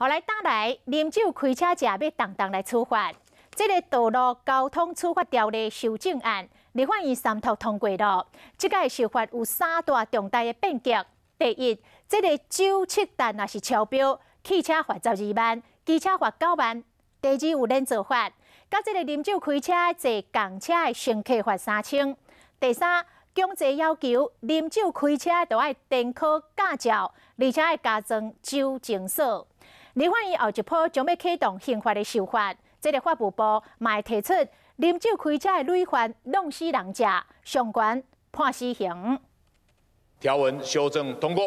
予來轉來，啉酒開車者欲重重來處罰。這个道路交通處罰條例修正案，立法院三讀通過囉。這擺修法有三大重大的變革。第一，這个酒測值若是超標，汽車罰12萬，機車罰9萬。第二，有連坐罰，佮這个啉酒開車坐仝車的乘客罰3000。第三，強制要求啉酒開車都愛登考駕照，而且愛加裝酒精鎖。立法院後一波將欲啟動刑法的修法，這个法務部嘛會提出啉酒開車的累犯弄死人者，上懸判死刑。條文修正通過。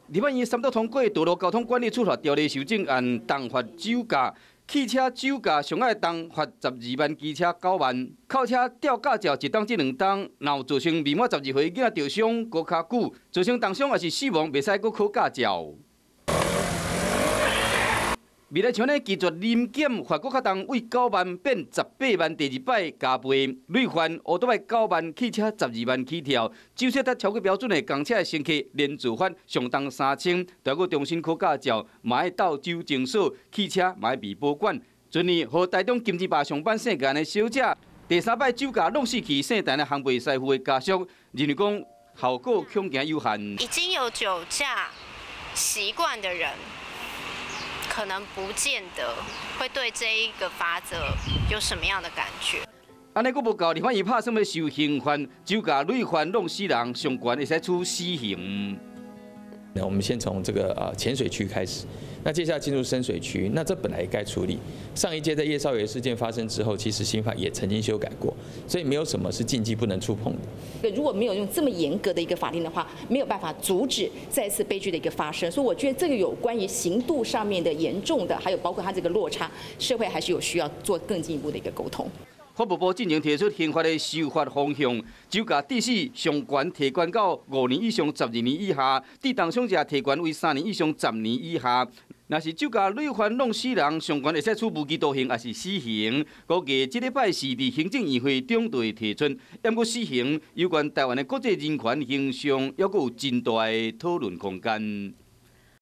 立法院三讀通過道路交通管理處罰條例修正案，重罰酒駕，汽車酒駕上愛重罰12萬，機車9萬，扣車吊駕照一檔至2檔，若有造成未滿12歲囡仔著傷、閣較久，造成重傷抑是死亡，袂使閣考駕照。未來像呢拒絕臨檢罰閣較重，為9萬變18萬，第二擺加倍累犯，烏多擺9萬，汽車12萬起跳，酒測值超過標準的仝車的乘客連坐罰上重3000，著愛閣重新考駕照，嘛愛鬥酒精鎖，汽車嘛愛備保管。前年予台中金枝壩上班姓顏的小姐，第三擺酒駕弄死去姓陳的烘焙師傅的家屬，認為講效果恐驚有限。已經有酒駕習慣的人，可能不見得會對這一個罰則有什麼樣的感覺。按呢閣無夠，立法院拍算欲修刑法，酒駕累犯弄死人，上懸會使處死刑。那我們先從這個淺水區開始，那接下來進入深水區，那這本來該處理。上一屆在葉少爺事件發生之後，其實刑法也曾經修改過，所以沒有什麼是禁忌不能觸碰的。如果沒有用這麼嚴格的一個法令的話，沒有辦法阻止再次悲劇的一個發生。所以我覺得這個有關於刑度上面的嚴重的，還有包括它這個落差，社會還是有需要做更進一步的一個溝通。法務部進前提出刑法的修法方向，酒駕致死上懸提懸到5年以上12年以下，致重傷者提懸為3年以上10年以下。若是酒駕累犯弄死人，上懸會使處無期徒刑，抑是死刑。估計這禮拜四佇行政院會中就會提出。毋過死刑有關台灣的國際人權形象，猶閣有真大的討論空間。